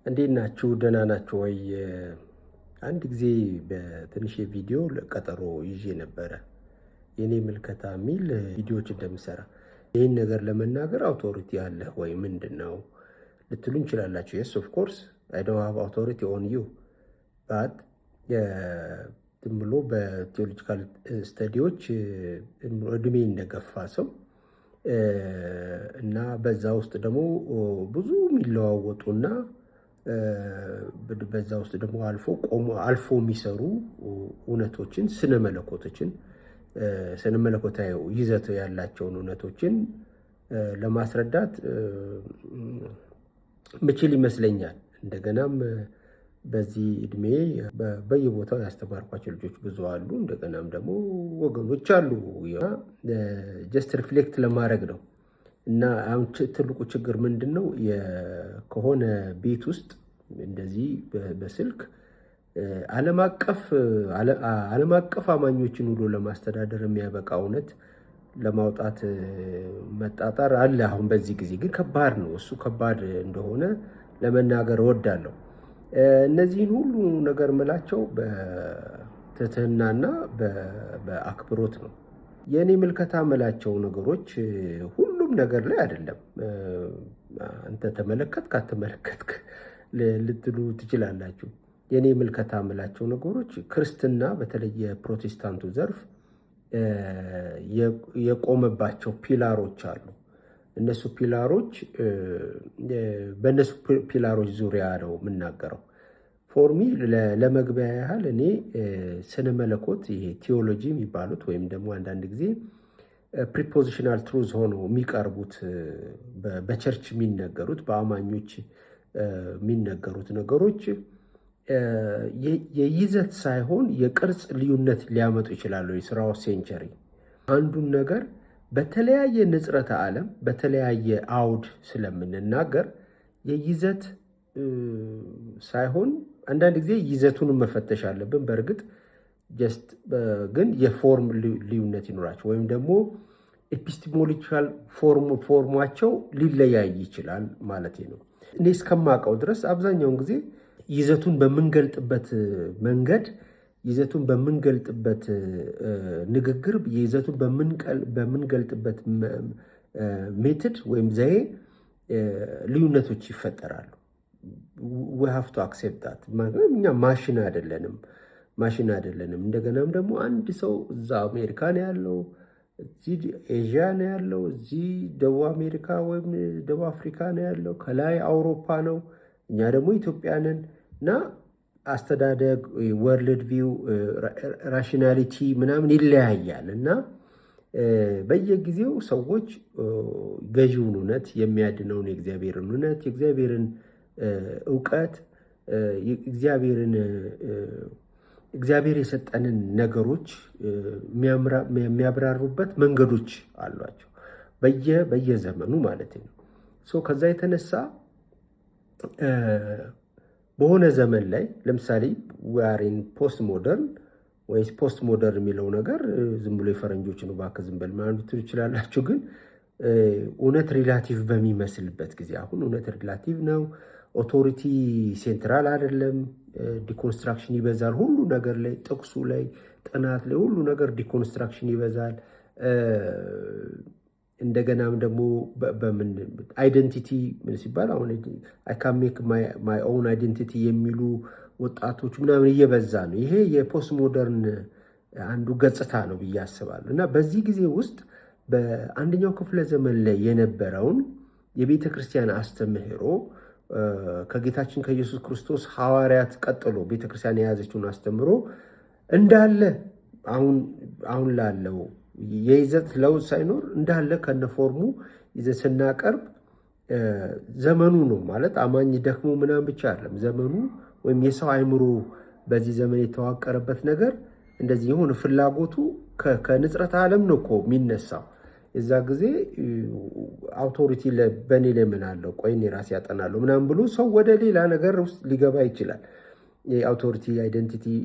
እንዴት ናችሁ? ደህና ናችሁ ወይ? አንድ ጊዜ በትንሽ ቪዲዮ ቀጠሮ ይዤ ነበረ። የኔ ምልከታ የሚል ቪዲዮዎች እንደምሰራ ይህን ነገር ለመናገር authority አለህ ወይ ምንድን ነው ልትሉ እንችላላችሁ። Yes, of course, I don't have authority on you, but ዝም ብሎ በ theological study ዎች እድሜ እንደገፋ ሰው እና በዛ ውስጥ ደግሞ ብዙ የሚለዋወጡና በዛ ውስጥ ደግሞ አልፎ ቆሞ አልፎ የሚሰሩ እውነቶችን፣ ስነ መለኮቶችን፣ ስነ መለኮታዊ ይዘት ያላቸውን እውነቶችን ለማስረዳት ምችል ይመስለኛል። እንደገናም በዚህ እድሜ በየቦታው ያስተማርኳቸው ልጆች ብዙ አሉ። እንደገናም ደግሞ ወገኖች አሉ። Just reflect ለማድረግ ነው። እና አሁን ትልቁ ችግር ምንድን ነው? ከሆነ ቤት ውስጥ እንደዚህ በስልክ ዓለም አቀፍ አማኞችን ሁሉ ለማስተዳደር የሚያበቃ እውነት ለማውጣት መጣጣር አለ። አሁን በዚህ ጊዜ ግን ከባድ ነው። እሱ ከባድ እንደሆነ ለመናገር እወዳለሁ። እነዚህን ሁሉ ነገር ምላቸው በትህትናና በአክብሮት ነው። የእኔ ምልከታ ምላቸው ነገሮች ሁሉም ነገር ላይ አይደለም። አንተ ተመለከትክ አትመለከትክ ልትሉ ትችላላችሁ። የእኔ ምልከታ ምላቸው ነገሮች ክርስትና በተለይ የፕሮቴስታንቱ ዘርፍ የቆመባቸው pillar ኦች አሉ። እነሱ pillar ኦች በእነሱ pillar ኦች ዙሪያ ነው የምናገረው። For me ለመግቢያ ያህል እኔ ስነ መለኮት፣ ይሄ ቲዮሎጂ የሚባሉት ወይም ደግሞ አንዳንድ ጊዜ propositional truth ሆኖ የሚቀርቡት፣ በ church የሚነገሩት፣ በአማኞች የሚነገሩት ነገሮች የይዘት ሳይሆን የቅርጽ ልዩነት ሊያመጡ ይችላሉ። የስራው century አንዱን ነገር በተለያየ ንጽረተ ዓለም በተለያየ አውድ ስለምንናገር የይዘት ሳይሆን አንዳንድ ጊዜ ይዘቱንም መፈተሽ አለብን። በእርግጥ just ግን የ form ልዩነት ይኖራቸው ወይም ደግሞ epistemological form ኣቸው ሊለያይ ይችላል ማለት ነው። እኔ እስከማውቀው ድረስ አብዛኛውን ጊዜ ይዘቱን በምንገልጥበት መንገድ፣ ይዘቱን በምንገልጥበት ንግግር፣ ይዘቱን በምንገልጥበት method ወይም ዘዬ ልዩነቶች ይፈጠራሉ። We have to accept that። እኛ ማሽን አይደለንም፣ ማሽን አይደለንም። እንደገናም ደግሞ አንድ ሰው እዛ አሜሪካ ነው ያለው፣ እዚህ ኤዥያ ነው ያለው፣ እዚህ ደቡብ አሜሪካ ወይም ደቡብ አፍሪካ ነው ያለው፣ ከላይ አውሮፓ ነው፣ እኛ ደግሞ ኢትዮጵያ ነን እና አስተዳደግ፣ world view፣ rationality ምናምን ይለያያል እና በየጊዜው ሰዎች ገዢውን እውነት፣ የሚያድነውን የእግዚአብሔርን እውነት፣ የእግዚአብሔርን እውቀት፣ እግዚአብሔር የሰጠንን ነገሮች የሚያብራሩበት መንገዶች አሏቸው፣ በየዘመኑ ማለት ነው። So ከዛ የተነሳ በሆነ ዘመን ላይ ለምሳሌ we are in postmodern ወይስ postmodern የሚለው ነገር ዝም ብሎ የፈረንጆች ነው፣ እባክህ ዝም በል ምናምን ልትሉ ትችላላችሁ። ግን እውነት relative በሚመስልበት ጊዜ፣ አሁን እውነት relative ነው። Authority central አይደለም። Deconstruction ይበዛል። ሁሉ ነገር ላይ፣ ጥቅሱ ላይ፣ ጥናት ላይ፣ ሁሉ ነገር deconstruction ይበዛል። እንደገናም ደግሞ በምን identity ምን ሲባል አሁን "I can make my own identity" የሚሉ ወጣቶች ምናምን እየበዛ ነው። ይሄ የ postmodern አንዱ ገጽታ ነው ብዬ አስባለሁ። እና በዚህ ጊዜ ውስጥ በአንደኛው ክፍለ ዘመን ላይ የነበረውን የቤተ ክርስቲያን አስተምህሮ፣ ከጌታችን ከኢየሱስ ክርስቶስ ሐዋርያት ቀጥሎ ቤተ ክርስቲያን የያዘችውን አስተምህሮ እንዳለ አሁን አሁን ላለው የይዘት ለውጥ ሳይኖር እንዳለ ከነ form ኡ ይዘን ስናቀርብ ዘመኑ ነው ማለት አማኝ ደክሞ ምናምን ብቻ አይደለም። ዘመኑ ወይም የሰው አይምሮ በዚህ ዘመን የተዋቀረበት ነገር እንደዚህ የሆነ ፍላጎቱ ከንጽረተ ዓለም ነው እኮ የሚነሳው። የዛ ጊዜ authority በእኔ ላይ ምን አለው፣ ቆይ እኔ ራሴ ያጠናለሁ ምናምን ብሎ ሰው ወደ ሌላ ነገር ውስጥ ሊገባ ይችላል። የ authority፣ identity፣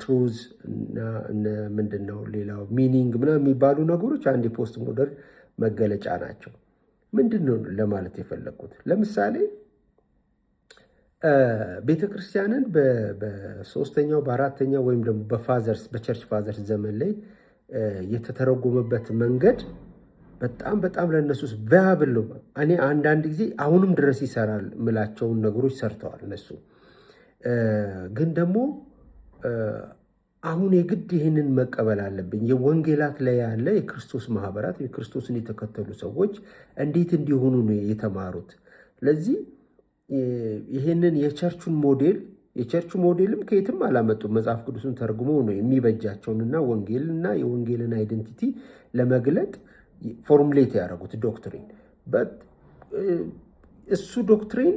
truth እና ምንድን ነው ሌላው meaning ምናምን የሚባሉ ነገሮች አንድ የ postmodern መገለጫ ናቸው። ምንድን ነው ለማለት የፈለግኩት? ለምሳሌ ቤተ ክርስቲያንን በሶስተኛው፣ በአራተኛው ወይም ደግሞ በ fathers፣ በ church fathers ዘመን ላይ የተተረጎመበት መንገድ በጣም በጣም ለእነሱ viable ነው። እኔ አንዳንድ ጊዜ አሁንም ድረስ ይሰራል ምላቸውን ነገሮች ሰርተዋል እነሱ። ግን ደግሞ አሁን የግድ ይህንን መቀበል አለብኝ። የወንጌላት ላይ ያለ የክርስቶስ ማህበራት፣ የክርስቶስን የተከተሉ ሰዎች እንዴት እንዲሆኑ ነው የተማሩት። ስለዚህ ይህንን የቸርቹን ሞዴል፣ የቸርቹ ሞዴልም ከየትም አላመጡም። መጽሐፍ ቅዱስን ተርጉሞ ነው የሚበጃቸውንና ወንጌልና የወንጌልን identity ለመግለጥ formulate ያደረጉት doctrine። እሱ doctrine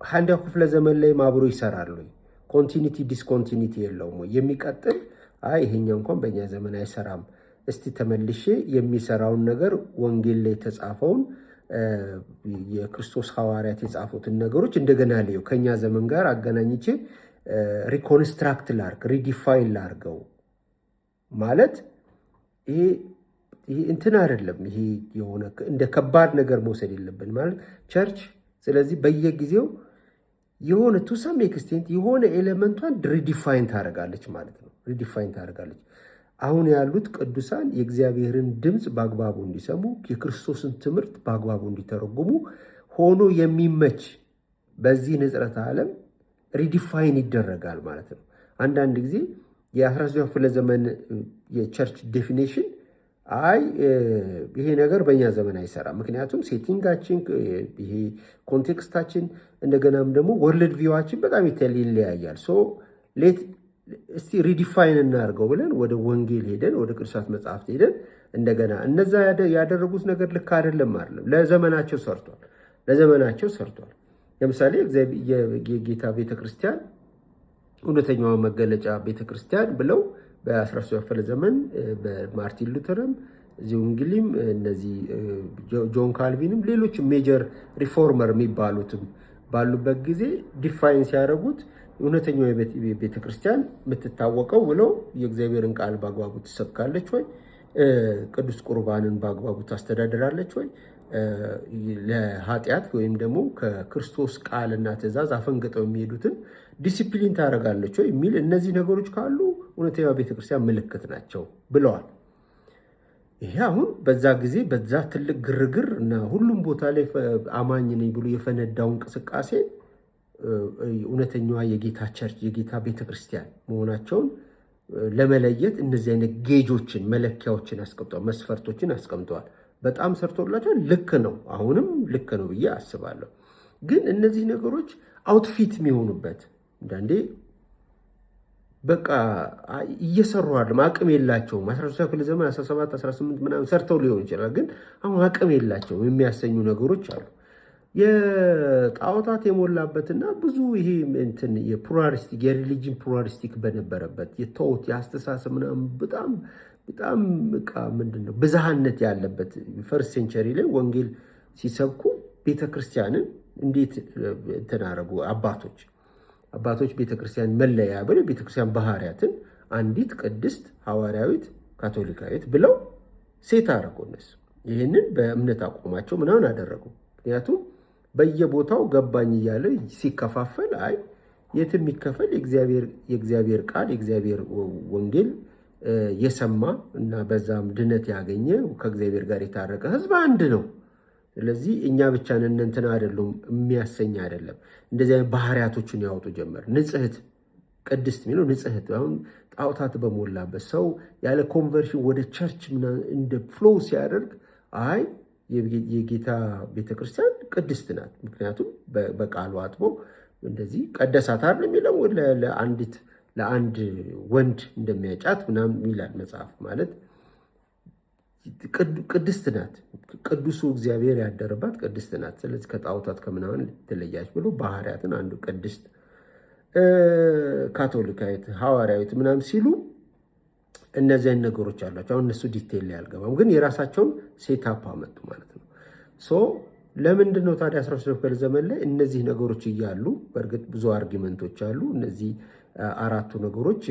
21ኛው ክፍለ ዘመን ላይ አብሮ ይሰራል ወይ? Continuity discontinuity የለውም ወይ? የሚቀጥል፣ አይ ይሄኛው እንኳን በእኛ ዘመን አይሰራም፣ እስቲ ተመልሼ የሚሰራውን ነገር፣ ወንጌል ላይ የተጻፈውን፣ የክርስቶስ ሐዋርያት የጻፉትን ነገሮች እንደገና ልየው፣ ከኛ ዘመን ጋር አገናኝቼ reconstruct ላርግ፣ redefine ላርገው ማለት ይሄ እንትን አይደለም። ይሄ የሆነ እንደ ከባድ ነገር መውሰድ የለብን ማለት church። ስለዚህ በየጊዜው የሆነ to some extent የሆነ element ቷን redefine ታደርጋለች ማለት ነው። Redefine ታደርጋለች። አሁን ያሉት ቅዱሳን የእግዚአብሔርን ድምፅ በአግባቡ እንዲሰሙ፣ የክርስቶስን ትምህርት በአግባቡ እንዲተረጉሙ ሆኖ የሚመች በዚህ ንጽረተ ዓለም redefine ይደረጋል ማለት ነው። አንዳንድ ጊዜ የ19ኛው ክፍለ ዘመን የ church definition አይ ይሄ ነገር በእኛ ዘመን አይሰራም፣ ምክንያቱም setting ኣችን፣ ይሄ context ኣችን፣ እንደገናም ደግሞ world view ኣችን በጣም ይለያያል። So let እስቲ redefine እናድርገው ብለን ወደ ወንጌል ሄደን፣ ወደ ቅዱሳት መጽሐፍት ሄደን እንደገና እነዛ ያደረጉት ነገር ልክ አይደለም አይደለም፣ ለዘመናቸው ሰርቷል። ለዘመናቸው ሰርቷል። ለምሳሌ የጌታ ቤተክርስቲያን እውነተኛዋ መገለጫ ቤተክርስቲያን ብለው በ13ኛው ክፍለ ዘመን በማርቲን ሉተርም፣ ዚዊንግሊም፣ እነዚህ ጆን ካልቪንም፣ ሌሎች major reformer የሚባሉትም ባሉበት ጊዜ define ሲያደርጉት እውነተኛው ቤተክርስቲያን የምትታወቀው ብለው የእግዚአብሔርን ቃል በአግባቡ ትሰብካለች ወይ፣ ቅዱስ ቁርባንን በአግባቡ ታስተዳድራለች ወይ፣ ለኃጢአት ወይም ደግሞ ከክርስቶስ ቃልና ትእዛዝ አፈንግጠው የሚሄዱትን ዲሲፕሊን ታደርጋለች ወይ የሚል፣ እነዚህ ነገሮች ካሉ እውነተኛው ቤተክርስቲያን ምልክት ናቸው ብለዋል። ይሄ አሁን በዛ ጊዜ በዛ ትልቅ ግርግር እና ሁሉም ቦታ ላይ አማኝ ነኝ ብሎ የፈነዳው እንቅስቃሴ እውነተኛዋ የጌታ church፣ የጌታ ቤተክርስቲያን መሆናቸውን ለመለየት እነዚህ አይነት gauge ኦችን፣ መለኪያዎችን አስቀምጠዋል፣ መስፈርቶችን አስቀምጠዋል። በጣም ሰርቶላቸዋል። ልክ ነው፣ አሁንም ልክ ነው ብዬ አስባለሁ። ግን እነዚህ ነገሮች outfit የሚሆኑበት አንዳንዴ በቃ እየሰሩ አይደለም፣ አቅም የላቸውም። 13 ክፍለ ዘመን፣ 17፣ 18 ምናምን ሰርተው ሊሆን ይችላል፣ ግን አሁን አቅም የላቸውም የሚያሰኙ ነገሮች አሉ። የጣዖታት የሞላበትና ብዙ ይሄ እንትን የ pluralistic፣ የ religion pluralistic በነበረበት፣ የ thought፣ የአስተሳሰብ ምናምን በጣም በጣም በቃ ምንድን ነው ብዝሃነት ያለበት first century ላይ ወንጌል ሲሰብኩ ቤተክርስቲያንን እንዴት እንትን አደረጉ አባቶች? አባቶች ቤተክርስቲያን መለያ ብለው ቤተክርስቲያን ባህሪያትን አንዲት፣ ቅድስት፣ ሐዋርያዊት፣ ካቶሊካዊት ብለው set አደረጉ። እነሱ ይህንን በእምነት አቋማቸው ምናምን አደረጉ። ምክንያቱም በየቦታው ገባኝ እያለ ሲከፋፈል፣ አይ የትም የሚከፈል የእግዚአብሔር ቃል፣ የእግዚአብሔር ወንጌል የሰማ እና በዛም ድነት ያገኘ፣ ከእግዚአብሔር ጋር የታረቀ ሕዝብ አንድ ነው። ስለዚህ እኛ ብቻ ነን፣ እንትና አይደሉም የሚያሰኝ አይደለም። እንደዚህ አይነት ባህሪያቶችን ያወጡ ጀመር። ንጽህት፣ ቅድስት የሚለው ንጽህት። አሁን ጣዖታት በሞላበት፣ ሰው ያለ conversion ወደ church እንደ flow ሲያደርግ፣ አይ የጌታ ቤተክርስቲያን ቅድስት ናት። ምክንያቱም በቃሉ አጥቦ እንደዚህ ቀደሳት አይደል የሚለው፣ ለአንዲት ለአንድ ወንድ እንደሚያጫት ምናምን ይላል መጽሐፍ፣ ማለት ቅድስት ናት። ቅዱሱ እግዚአብሔር ያደረባት ቅድስት ናት። ስለዚህ ከጣዖታት ከምናምን ትለያች ብሎ ባህሪያትን አንዱ ቅድስት፣ ካቶሊካዊት፣ ሐዋርያዊት ምናምን ሲሉ እነዚያን ነገሮች አሏቸው። አሁን እነሱ detail ላይ አልገባም፣ ግን የራሳቸውን setup አመጡ ማለት ነው። So ለምንድን ነው ታዲያ 13 ክፍለ ዘመን ላይ እነዚህ ነገሮች እያሉ፣ በእርግጥ ብዙ argument ኦች አሉ። እነዚህ አራቱ ነገሮች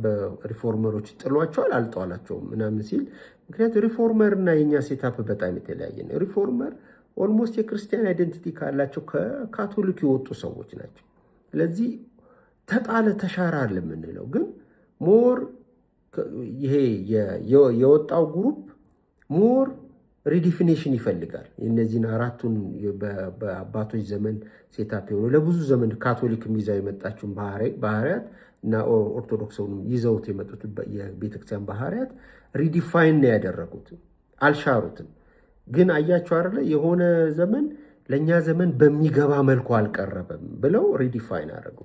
በ reformer ኦች ጥሏቸዋል አልጠዋላቸውም ምናምን ሲል፣ ምክንያቱም reformer እና የኛ setup በጣም የተለያየ ነው። Reformer almost የክርስቲያን identity ካላቸው ከካቶሊክ የወጡ ሰዎች ናቸው። ስለዚህ ተጣለ ተሻረ አይደለም የምንለው፣ ግን more ይሄ የወጣው group more redefinition ይፈልጋል። እነዚህን አራቱን በአባቶች ዘመን set up የሆኑ፣ ለብዙ ዘመን ካቶሊክ ይዛው የመጣችውን ባህሪያት እና ኦርቶዶክስንም ይዘውት የመጡት የቤተክርስቲያን ባህሪያት redefine ነው ያደረጉት፣ አልሻሩትም። ግን አያቸው አይደለ፣ የሆነ ዘመን ለእኛ ዘመን በሚገባ መልኩ አልቀረበም ብለው redefine አደረጉ።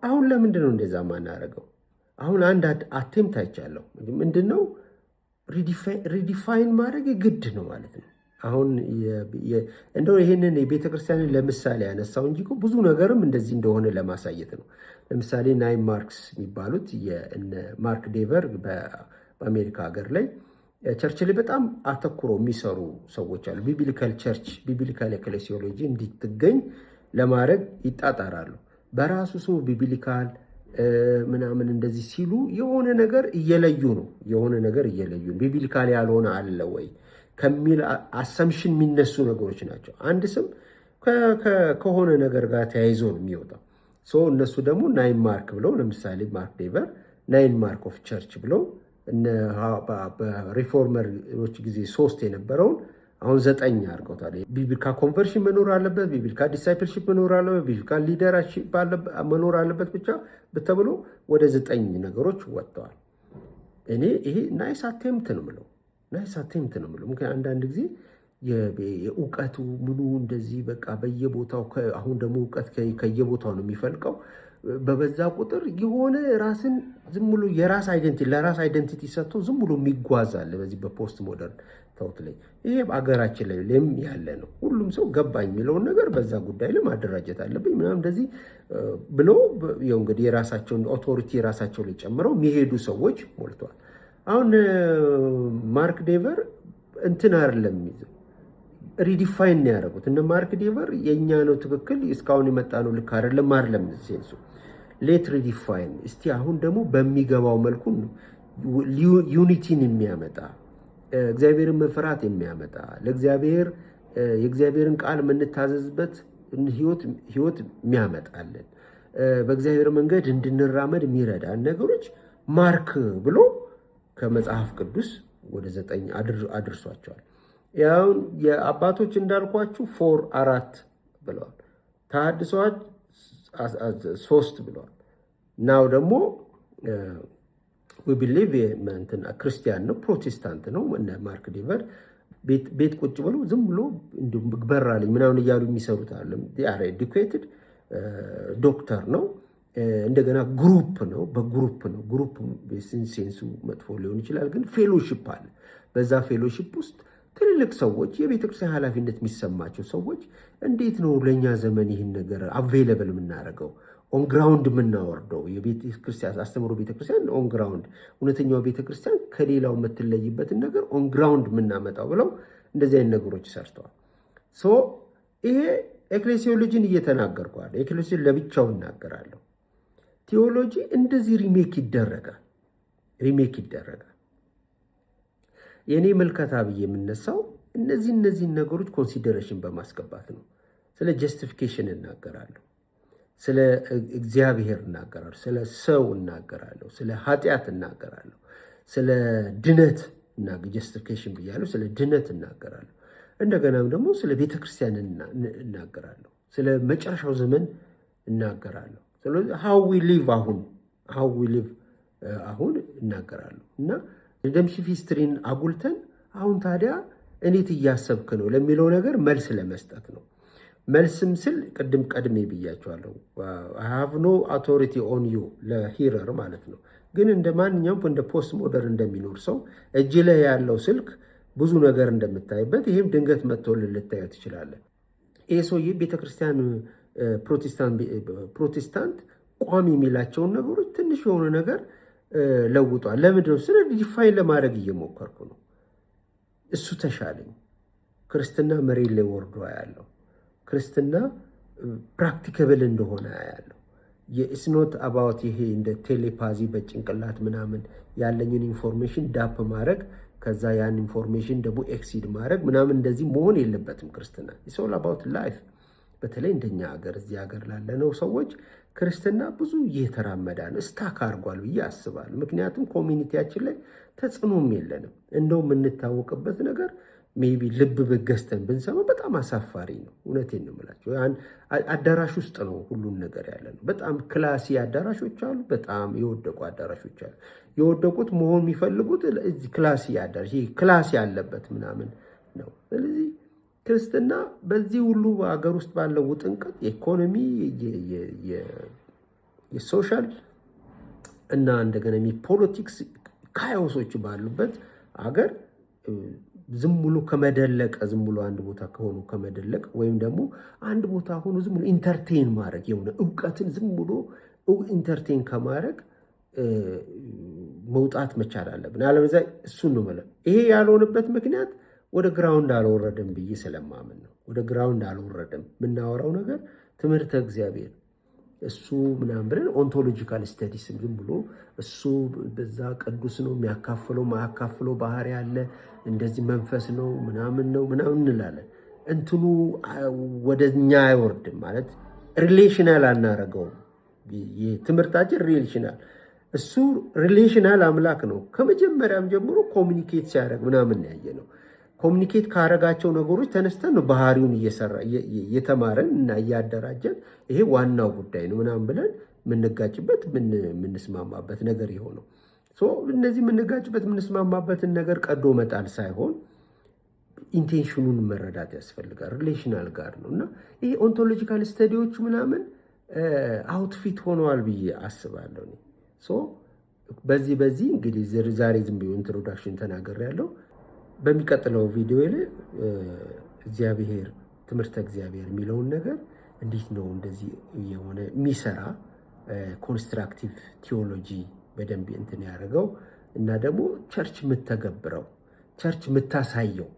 አሁን ለምንድን ነው እንደዛ ማናደርገው? አሁን አንድ attempt አይቻለሁ። ምንድን ነው? Redefine ማድረግ ግድ ነው ማለት ነው። አሁን እንደው ይህንን የቤተ ክርስቲያንን ለምሳሌ ያነሳው እንጂ ብዙ ነገርም እንደዚህ እንደሆነ ለማሳየት ነው። ለምሳሌ nine marks የሚባሉት ማርክ ዴቨር በአሜሪካ ሀገር ላይ church ላይ በጣም አተኩሮ የሚሰሩ ሰዎች አሉ። Biblical church፣ biblical ecclesiology እንዲትገኝ ለማድረግ ይጣጣራሉ። በራሱ ስሙ biblical ምናምን እንደዚህ ሲሉ የሆነ ነገር እየለዩ ነው። የሆነ ነገር እየለዩ ነው። Biblical ያልሆነ አለ ወይ ከሚል assumption የሚነሱ ነገሮች ናቸው። አንድ ስም ከሆነ ነገር ጋር ተያይዞ ነው የሚወጣው። So እነሱ ደግሞ nine mark ብለው፣ ለምሳሌ ማርክ ዴቨር nine mark of church ብለው በ reformer ኦች ጊዜ ሶስት የነበረውን አሁን ዘጠኝ አድርገውታል። Biblical conversion መኖር አለበት፣ biblical discipleship መኖር አለበት፣ biblical leadership መኖር አለበት ብቻ ተብሎ ወደ ዘጠኝ ነገሮች ወጥተዋል። እኔ ይሄ nice attempt ነው የምለው፣ nice attempt ነው የምለው። ምክንያቱም አንዳንድ ጊዜ የእውቀቱ ምኑ እንደዚህ በቃ በየቦታው፣ አሁን ደግሞ እውቀት ከየቦታው ነው የሚፈልቀው። በበዛ ቁጥር የሆነ ራስን ዝም ብሎ የራስ identity ለራስ identity ሰጥቶ ዝም ብሎ የሚጓዝ አለ። በዚህ በ post modern thought ላይ ይሄ በአገራችን ላይ ላይም ያለ ነው። ሁሉም ሰው ገባኝ የሚለውን ነገር በዛ ጉዳይ ላይ ማደራጀት አለብኝ ምናምን እንደዚህ ብሎ ያው እንግዲህ የራሳቸውን authority የራሳቸው ላይ ጨምረው የሚሄዱ ሰዎች ሞልተዋል። አሁን ማርክ ዴቨር እንትን አይደለም የሚይዘው፣ redefine ነው ያደረጉት። እነ ማርክ ዴቨር የእኛ ነው ትክክል፣ እስካሁን የመጣ ነው ልክ አይደለም አይደለም sense ኡ። Let redefine እስቲ፣ አሁን ደግሞ በሚገባው መልኩ unity ን የሚያመጣ፣ እግዚአብሔርን መፍራት የሚያመጣ፣ ለእግዚአብሔር የእግዚአብሔርን ቃል የምንታዘዝበት ህይወት የሚያመጣልን፣ በእግዚአብሔር መንገድ እንድንራመድ የሚረዳን ነገሮች mark ብሎ ከመጽሐፍ ቅዱስ ወደ ዘጠኝ አድርሷቸዋል። ያሁን የአባቶች እንዳልኳችሁ four አራት ብለዋል። ተሐድሶዎች ሶስት ብለዋል። Now ደግሞ we believe ክርስቲያን ነው፣ ፕሮቴስታንት ነው። እነ ማርክ ዴቨር ቤት ቁጭ ብሎ ዝም ብሎ በራልኝ ምናምን እያሉ የሚሰሩት አለ። Educated ዶክተር ነው። እንደገና group ነው፣ በ group ነው። Group sense ኡ መጥፎ ሊሆን ይችላል፣ ግን fellowship አለ። በዛ fellowship ውስጥ ትልልቅ ሰዎች፣ የቤተክርስቲያን ኃላፊነት የሚሰማቸው ሰዎች እንዴት ነው ለእኛ ዘመን ይህን ነገር available የምናደርገው፣ on ground የምናወርደው፣ የቤተክርስቲያን አስተምሮ፣ ቤተክርስቲያን on ground፣ እውነተኛው ቤተክርስቲያን ከሌላው የምትለይበትን ነገር on ground የምናመጣው ብለው እንደዚህ አይነት ነገሮች ሰርተዋል። So ይሄ ecclesiology ን እየተናገርኳል። Ecclesiology ለብቻው እናገራለሁ። ቴዎሎጂ እንደዚህ remake ይደረጋል፣ remake ይደረጋል። የእኔ ምልከታ ብዬ የምነሳው እነዚህን ነገሮች consideration በማስገባት ነው። ስለ justification እናገራለሁ፣ ስለ እግዚአብሔር እናገራለሁ፣ ስለ ሰው እናገራለሁ፣ ስለ ኃጢአት እናገራለሁ፣ ስለ ድነት፣ justification ብያለሁ፣ ስለ ድነት እናገራለሁ። እንደገናም ደግሞ ስለ ቤተ ክርስቲያን እናገራለሁ፣ ስለ መጨረሻው ዘመን እናገራለሁ። ስለዚህ how we live አሁን፣ how we live አሁን እናገራለሁ እና redemption history ን አጉልተን አሁን ታዲያ እንዴት እያሰብክ ነው ለሚለው ነገር መልስ ለመስጠት ነው። መልስም ስል ቅድም ቀድሜ ብያቸዋለሁ። Have no authority on you ለ hearer ማለት ነው። ግን እንደ ማንኛውም እንደ post modern እንደሚኖር ሰው እጅ ላይ ያለው ስልክ ብዙ ነገር እንደምታይበት ይህም ድንገት መጥቶልህ ልታየው ትችላለህ። ይህ ሰውዬ ቤተክርስቲያን ፕሮቴስታንት ቋሚ የሚላቸውን ነገሮች ትንሽ የሆነ ነገር ለውጧል። ለምንድን ነው? ስለ define ለማድረግ እየሞከርኩ ነው። እሱ ተሻለኝ። ክርስትና መሬት ላይ ወርዶ ያለው ክርስትና practicable እንደሆነ ያለው it's not about ይሄ እንደ telepathy በጭንቅላት ምናምን ያለኝን information dump ማድረግ፣ ከዛ ያን information ደግሞ exceed ማድረግ ምናምን እንደዚህ መሆን የለበትም። ክርስትና it's all about life። በተለይ እንደኛ ሀገር፣ እዚህ ሀገር ላለነው ሰዎች ክርስትና ብዙ እየተራመደ ነው፣ stuck አድርጓል ብዬ አስባለሁ። ምክንያቱም community ያችን ላይ ተጽዕኖም የለንም። እንደው የምንታወቅበት ነገር maybe ልብ ገዝተን ብንሰማ በጣም አሳፋሪ ነው። እውነቴን ነው የምላቸው። አዳራሽ ውስጥ ነው ሁሉን ነገር ያለ ነው። በጣም classy አዳራሾች አሉ፣ በጣም የወደቁ አዳራሾች አሉ። የወደቁት መሆን የሚፈልጉት እዚህ classy አዳራሽ፣ ይሄ class ያለበት ምናምን ነው። ስለዚህ ክርስትና በዚህ ሁሉ በሀገር ውስጥ ባለው ውጥንቅጥ፣ የኢኮኖሚ፣ የ social እና እንደገና የ politics chaos ኦች ባሉበት አገር ዝም ብሎ ከመደለቅ፣ ዝም ብሎ አንድ ቦታ ከሆኑ ከመደለቅ ወይም ደግሞ አንድ ቦታ ሆኖ ዝም ብሎ entertain ማድረግ፣ የሆነ እውቀትን ዝም ብሎ entertain ከማድረግ መውጣት መቻል አለብን። አለበለዚያ እሱን ነው የምልህ። ይሄ ያልሆነበት ምክንያት ወደ ground አልወረደም ብዬ ስለማምን ነው። ወደ ground አልወረደም። የምናወራው ነገር ትምህርተ እግዚአብሔር እሱ ምናምን ብለን ontological studies ዝም ብሎ እሱ በዛ ቅዱስ ነው፣ የሚያካፍለው ማያካፍለው ባህሪ ያለ እንደዚህ መንፈስ ነው ምናምን ነው ምናምን እንላለን። እንትኑ ወደ እኛ አይወርድም፣ ማለት relational አናረገውም። ትምህርታችን relational፣ እሱ relational አምላክ ነው። ከመጀመሪያም ጀምሮ communicate ሲያደርግ ምናምን ያየ ነው። Communicate ካረጋቸው ነገሮች ተነስተን ነው ባህሪውን እየሰራ እየተማረን እና እያደራጀን ይሄ ዋናው ጉዳይ ነው ምናምን ብለን የምንጋጭበት የምንስማማበት ነገር የሆነው። እነዚህ የምንጋጭበት የምንስማማበትን ነገር ቀዶ መጣል ሳይሆን intention ኑን መረዳት ያስፈልጋል። Relational ጋር ነው እና ይሄ ontological study ዎቹ ምናምን outfit ሆነዋል ብዬ አስባለሁ። በዚህ እንግዲህ ዛሬ ዝም ብዬ introduction ተናግሬያለሁ። በሚቀጥለው ቪዲዮ ላይ እግዚአብሔር፣ ትምህርተ እግዚአብሔር የሚለውን ነገር እንዴት ነው እንደዚህ የሆነ የሚሰራ constructive theology በደንብ እንትን ያደረገው እና ደግሞ church የምተገብረው፣ church የምታሳየው፣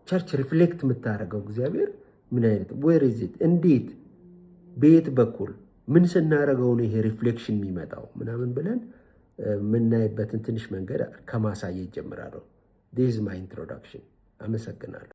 church reflect የምታደርገው እግዚአብሔር ምን አይነት፣ where is it፣ እንዴት፣ በየት በኩል ምን ስናደርገው ነው ይሄ reflection የሚመጣው ምናምን ብለን የምናይበትን ትንሽ መንገድ ከማሳየት ጀምራለሁ። This is my introduction። አመሰግናለሁ።